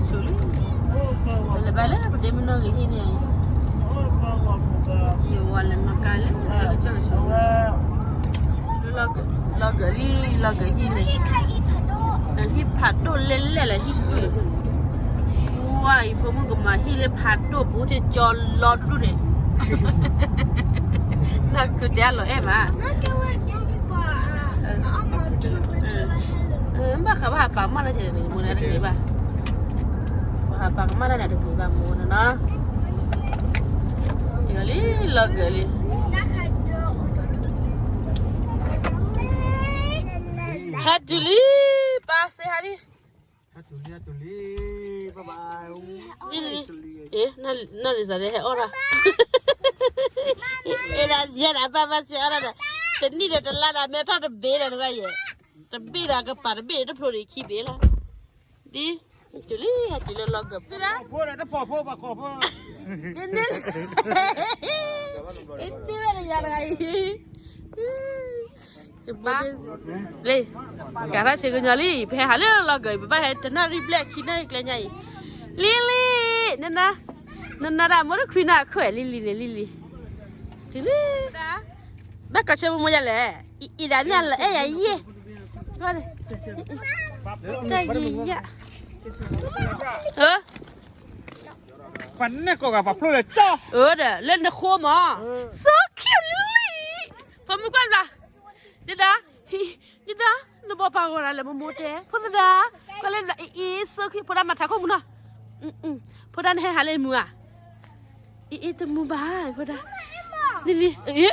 ဆိလံ, ပလဲၤဘၣ်လၢပဒ့မုၣ်နီၢ်ဂ့ၤဟံၣ်န့ၣ်, ယဝၤလဲၤနီၢ်ကါလၢကစၢၢ်ကဆိ, လီၤဂာ်လံ, လီၤဂာ်ဟံၣ်န့ၣ်, ဟံၣ်ဖးဒိၣ်လဲၣ်လဲၣ်လၢဟံၣ်တဒူၣ်, ဝါအံၤဖိမုၣ်ကမၤဟံၣ်လၢဖးဒိၣ်ပူၤထံကၠီလီၤတဒူၣ်န့ၣ်, နၢ်ခုတဲအလီၤအဲၣ်မး ဘၣ်ဃးဘၣ်ဟးပာ်ကမၣ်လၢတဂ့ၤဘၣ်, ပှၤဟးပာ်ကမၣ်လၢတဂ့ၤဘၣ်မိၢ်နီၤ, လီၤဂာ်လံ, လီၤဂာ်လံ, ဟဲတုၤလံ, ပၢ်စ့ဟါလံ, ဟဲတုၤလံ, ဟဲတုၤလံ, ဘၣ်ဘၣ်, နီၢ်လံၤစၤဒဲဟဲအီၣ်တၢ်, အဲၣ်ဒၣ်ယဲဒၣ်ဘၣ်ဘၣ်စ့အီၣ်တၢ်ဒီး, တနံၣ်ဒီးတလါဒီး မဲထီၣ်တဘ့ၣ်ဒီးနဘၣ်ယဲ, တဘ့ၣ်ဒီးကပၤတဘ့ၣ်တဖျိဒီးခံဘ့ၣ်လီၤ, ဒ် တုၤလံ ဟဲတုၤလၢလီၢ်ကၢၢ်ပူၤ, ဖိတဖီဖိဘၣ်ဃီဖိ, န့ၣ်, အ့ၣ် န့ၢ်ဝဲဒၣ်ယၤတဂၤအံၤ, လံ, ကးထီၣ်ဆ့ကညီလံ, ပဟဲဟးလၢလီၢ်ကၢၢ်အံၤ ပဘၣ်ဟဲတနၣ်ရံၣ်ဘျဲၣ်ခံနၣ်ရံၣ်ကျဲညါအံၤ, လံလံ, နနၢ်, နနၢ်ဒၣ်မိၢ်တခွံနၢ်ခွဲးလံလံန့ၣ် လံလံ, တုၤလံ ဘၣ်ကီးဆၢမ့ၢ်မိၢ်ယၤလဲၣ်, အံၤဒၣ်မ့ၢ်လီၤအဲၣ်ယၤယဲၢ်, တၢ်ယံၤယၤ, ပှၤနဲၣ်ကိးဂၤပှၤဖျိလၢကၠီ, အၢဒီး လၢနဃိမး, so cute လံ, ဖိမုၣ်ကွၢ်ဘျီ, ဒ်ဒၣ်, ဒ်ဒၣ်, နဘီပာ်ဂီၤဒၣ်လၢမိၢ်မိၢ်တဲ, ဖိသဒါ, ကွၢ်လၢအံၤ so cute ဖိဒၣ်မၤထးခိၣ်မူနီၤ, ဖိဒၣ်နဟဲဟးလၢမူဧါ, အံၤ အံၤတမူဘၣ် ဖိဒၣ်, လံလံ,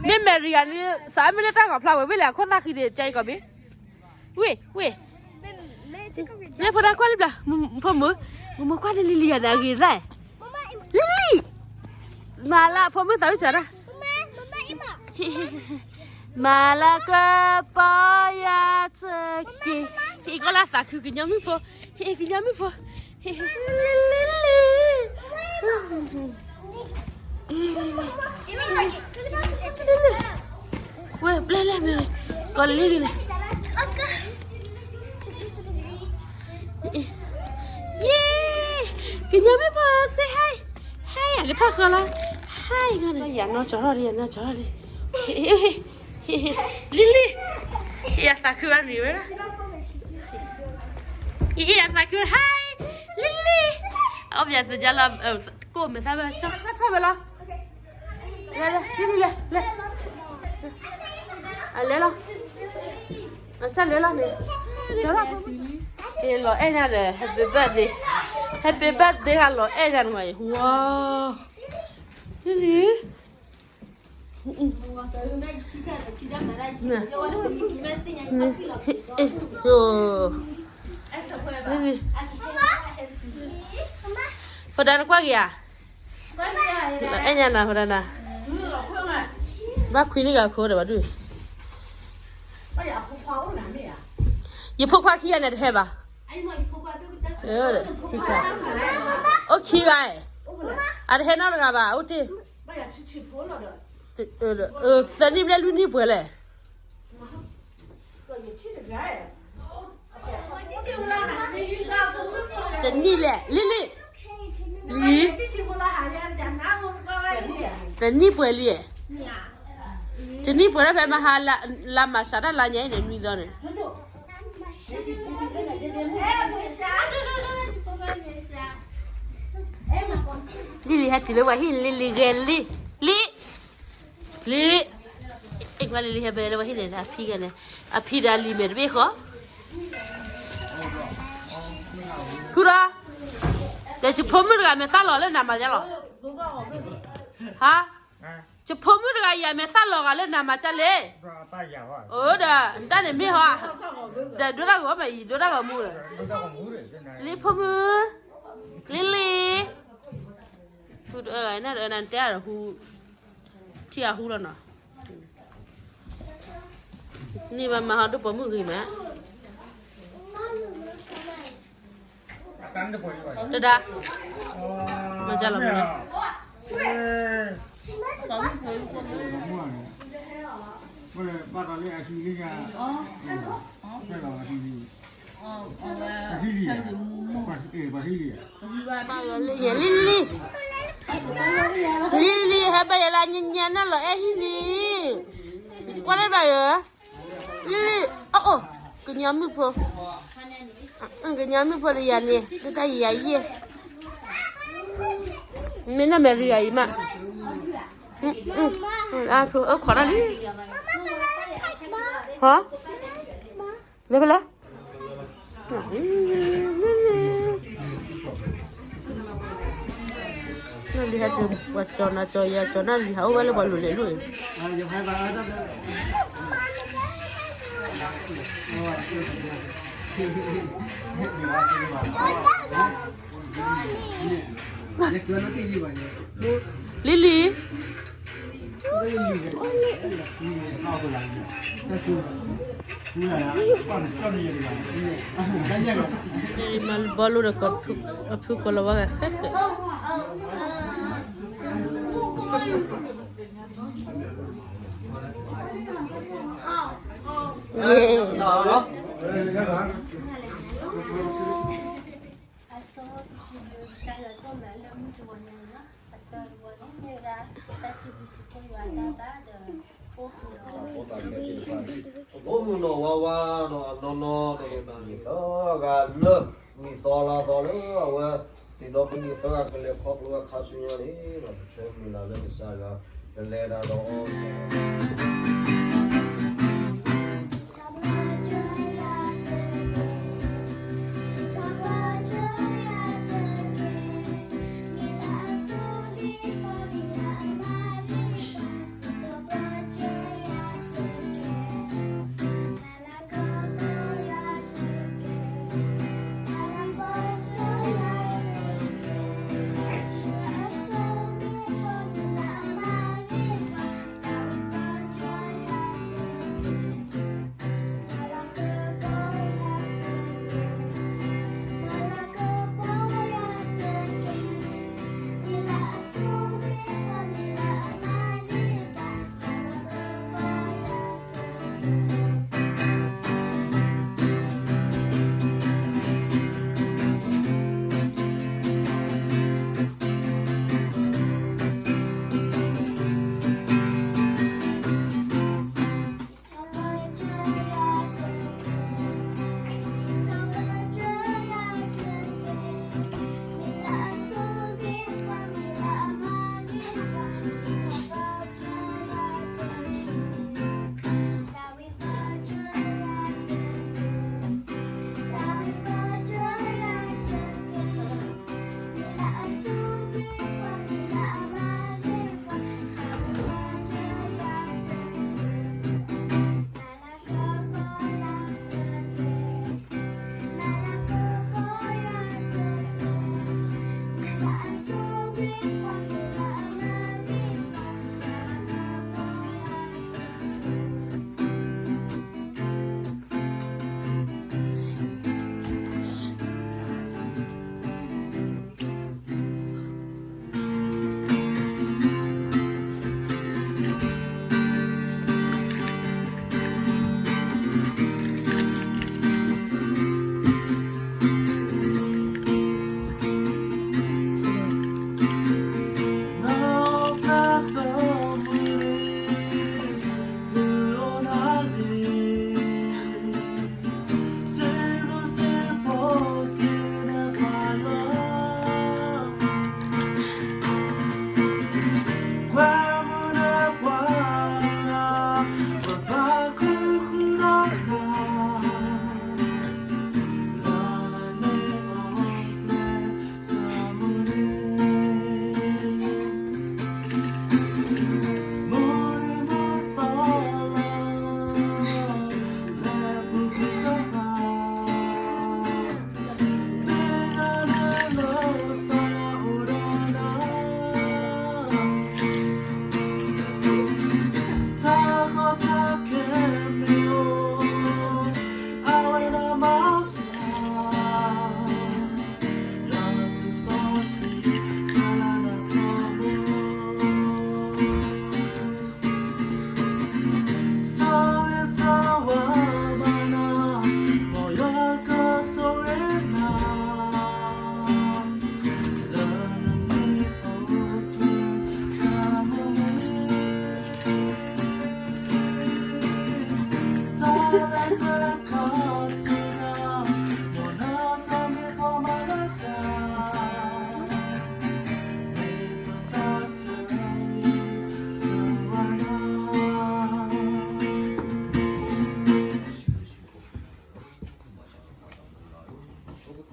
မ့ၢ်မဲာ်ရံဂၤန့ၣ် စးမ့ၢ်လၢတၢ်ဂီၤဖျါဝဲ ဝ့ၢ်လဲၣ် အခိၣ်သၣ်ဃံဒီး ကၠီအံၤကီးဘ့ၣ်, ဝ့ၢ်, ဝ့ၢ်, လၢဖိဒၣ်ကွၢ်လံဘျီ, ဖိမုၣ်, မိၢ်မိၢ်ကွၢ်န့ၣ်လံလံဂၤန့ၣ်အဂ့ၤသၣ်, လံလံ, မၤလၢဖိမုၣ်သးဝံၣ်စၢၤဒၣ် မၤလၤကပီၤ ယၤတက့ၢ်, ဟ့ၣ်ကီးလၢသးခုကညီမုၣ်ဖိ, ဟ့ၣ်ကညီမုၣ်ဖိ, ဟ့ၣ်လံလံလံ, ဝဲဘျဲၣ်လဲၣ်မ့ၢ်, ကီးလံလံန့ၣ် ယ့, ကညီမ့ၢ်ဖိ say hi, hi အကထီၣ်ဃီလီၤ, hi ယၤနီၢ်ကၠီထီၣ်လံ ယၤနီၢ်ကၠီထီၣ်လံ, လံလံ, ယသးခုအရံၤဝဲဒၣ်, ယသးခု hi, လံလံ, အီၣ်ပယၤသယါလီၤ, ကိးမဲာ်သၣ်ဘၣ် ဆီထီၣ်ဝဲလီၤ လဲၤလဲၤ လဲၤလဲၤ, အလဲၤလီၤ, အစၢ်လဲၤလီၤန့ၣ်, လီၤအဲၣ်ညါဒီး happy birthday, happy birthday ဟါလီၤအဲၣ်ညါန့ၣ်မး, ဝါ, လံလံ, လံလံ, ဖိဒါနကွၢ်က့ၤဧါ အဲၣ်ညါနၤ ဖိဒါနၤ, ဘၣ်ခွံနံၣ်ဂၤခိဒီးဘၣ်ဒုး, ယဖိခွါခံဂၤန့ၣ်တဟဲဘၣ်, အိၣ်ခံဂၤ, အတဟဲနီတဂၤဘၣ် အိၣ်တ့ၢ်, သၢနံၣ်ဘျဲၣ်လွံၢ်နံၣ်ပှဲၤလဲၣ် တနံၣ်လဲၣ် လံလံ, လံ, တနံၣ်ပှဲၤလံ, တနံၣ်ပှဲၤလၢဖဲမဟါ, လါမၤရှးတၢ်လါညါအံၤန့ၣ် နွံသီန့ၣ်, လံလံဟဲတုၤလၢပှၤဟံၣ် လံလံဂဲၤလံ, လံ လံ, အ့ၣ် ကွၢ်လံလံဟဲဘဲလၢပှၤဟံၣ်န့ၣ် အဖံဂၤန့ၣ်, အဖံဒီးအလံၤမဲာ်တဘ့ၣ်ဃီ, ဃုဒီး, ဒီးယဖိမုၣ်တဂၤမဲာ်သၣ်လီၤလၢနၤမၤဒ်လဲၣ်, ဟါ, ယဖိမုၣ်တဂၤအံၤအမဲာ်သၣ်လီၤဂာ်လၢနၤမၤဒ်လဲၣ်, အိၣ်ဒီး နတၢ်န့ၣ်မ့ၢ်ဟီ, ဒီးဒိတၢ်ဂီၤမးအံၤ ဒိတၢ်ဂီၤမူဒီး, လံဖိမုၣ်, လံလံ, နတဲဒီးဟူ, ထံၣ်အဟူလီၤနီၤ, န့ၢ်ဘၣ်မၤဟီဒိၣ်ပိာ်မုၣ်ဂ့ၤမး, တဒါ, မၤကလီၤမး, ဘၣ်တၢ်လၢအဟံၣ်လံ, အဟံၣ်လံ, လံလံ, လံလံ, ဟဲဘၣ်ယၤလၢညါညါန့ၣ်လီၤ အဲၣ်ဟံၣ်လံ, ကွၢ်တဘၣ်ယၤ, လံလံ, အိၣ်အိၣ်, ကညီမုၣ်ဖိ, ကညီမုၣ်ဖိဒီးယၤန့ၣ် တၢ်ယံာ်ယံာ်, မ့ၢ်နီၢ်မဲာ်ရံၤအံၤမး, အခိးတၢ်လံ, ဟီ, လဲၤဖဲလဲၣ်, လံဟဲတုၤပှၤကၠီၤနၤကၠီၤယၤကၠီၤနၢ်လံဟးအိၣ်ဝဲလၢပှၤလူၤလဲၤလိၣ်အံၤ, လံလံ, မၤဘီလိဒီး အဖုကိးလီၤဝဲဂၤဃဲဃဲ, အဆိ ပစံးဘျုးကစၢ်ယွၤဒိၣ်မးလၢမုၢ်တဂီၤညါအံၤလီၤ. အတၢ်တဝီန့ၣ်မ့ၢ်ဝဲဒၣ် တၢ်စံးဘျုးစံးဖှိၣ်ယွၤအတၢ်ဘၣ်ဒီး အိၣ်မုာ်နီၢ်ဝါဝါဒီးအနီၢ်နီၢ်တဂ့ၤဘၣ် မ့ၢ်သီလါသီလၢအဝဲ သ့ၣ်နီၣ်ပနံာ်သၢဂၤကလဲၤခီဖျိဝဲခါဆူညါန့ၣ်ဒီး ပဆၢမုၢ်လၢ်လၢကစၢ်ယွၤ ကလဲၤတၢ်ဒီးအီၤ Joy,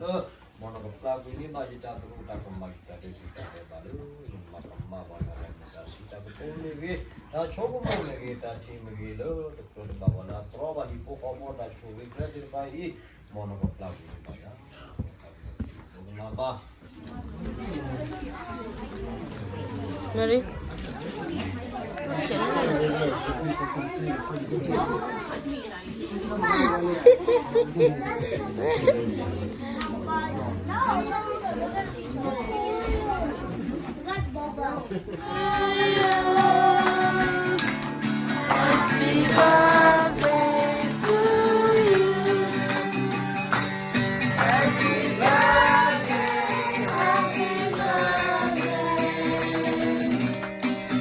လၢ မ်နကပျၢ်ကွံာ်န့ၢ်ဘၣ်ယတၢ်သရူးတၢ်ကမၣ် ယတၢ်ဒဲးဘးတၢ်ဒဲးဘးလၢ ယမၤကမၣ်ပှၤလၢအမ့ၢ်တၢ်စံးတၢ်ကတိၤမ့ၢ်ဂ့ၤ, တၢ်ဆိကမိၣ်မ့ၢ်ဂ့ၤ, တၢ်ထံၣ်မ့ၢ်ဂ့ၤလၢတကြၢးတဘၣ်ပှၤလၢအတြီဘၣ်ဟံၣ်ဖိဃီဖိတၢ်ဆိၣ်ဂ့ၤကျဲသ့ၣ်တဖၣ်အံၤ, မ်နကပျၢ်ကွံာ်န့ၢ်ဘၣ်ယၤ ကမၣ်ဘၣ် Ready? Happy birthday to you. Happy birthday, happy birthday.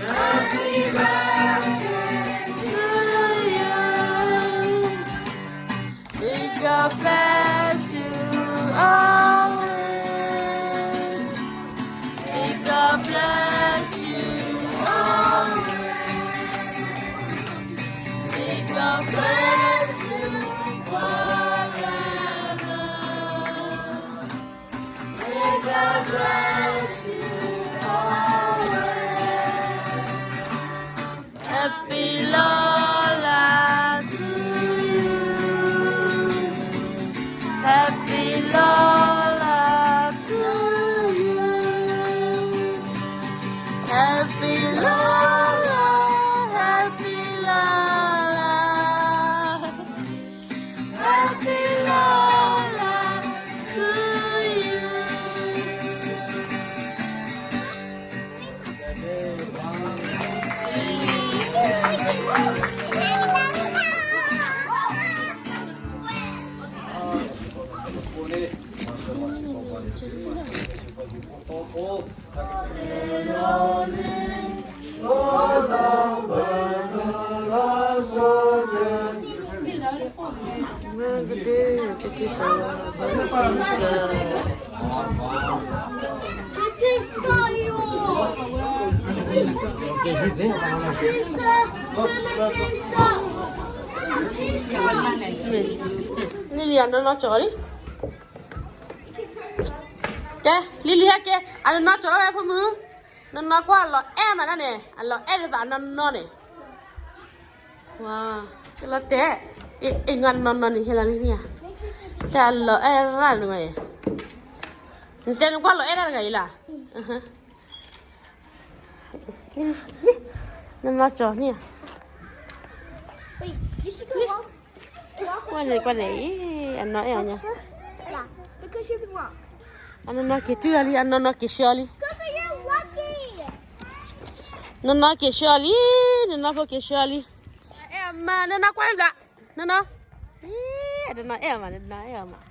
Happy birthday to you. May God bless you always. May God bless you always. May God bless you forever. May God bless you always. Happy Lola to you. Happy Lola to you. Happy Lola, happy Lola. Happy Lola to you. လံလံ အနီၢ်နီၢ်ကၠီလံ. ကဲ လံလံ ဟဲက့ၤ အနီၢ်နီၢ်ကၠီလီၤဝဲဖိမုၣ်, နီၢ်နီၢ်ကွၢ်လီၤအဲၣ်မးဒၣ်န့ၣ် အလီၤအဲၣ်ဒ်သိးအနီၢ်နီၢ်န့ၣ်, ဝါ, ကလီၤတဲာ်, အ့ၣ် အ့ၣ် နီၢ်နီၢ်နီၢ်န့ၣ် ဟဲလီၤလံန့ၣ်ဧါ, တၢ်လီၤအဲၣ်ဒၣ်န့ၣ်မး, နတဲနကွၢ်လီၤအဲၣ်ဒၣ်တဂၤအံၤလၢ် နီၢ်နီၢ်ကၠီန့ၣ်ဧါ, ကွၢ်န့ၣ် ကွၢ်န့ၣ်အံၤ အနီၢ်အဲၣ်အီၤညါ, အနီၢ်နီၢ်က့ၤတုၤအီၤလံ အနီၢ်နီၢ်က့ၤဆှၢအီၤလံ, နီၢ်နီၢ်က့ၤဆှၢအီၤလံ, နီၢ်နီၢ်ဖိက့ၤဆှၢအီၤလံ, အဲၣ်အမါ နီၢ်နီၢ်ကွၢ်လံဘျီ, နီၢ်နီၢ်, အနီၢ်အဲၣ်အီၤမး နီၢ်နီၢ်အဲၣ်အီၤမး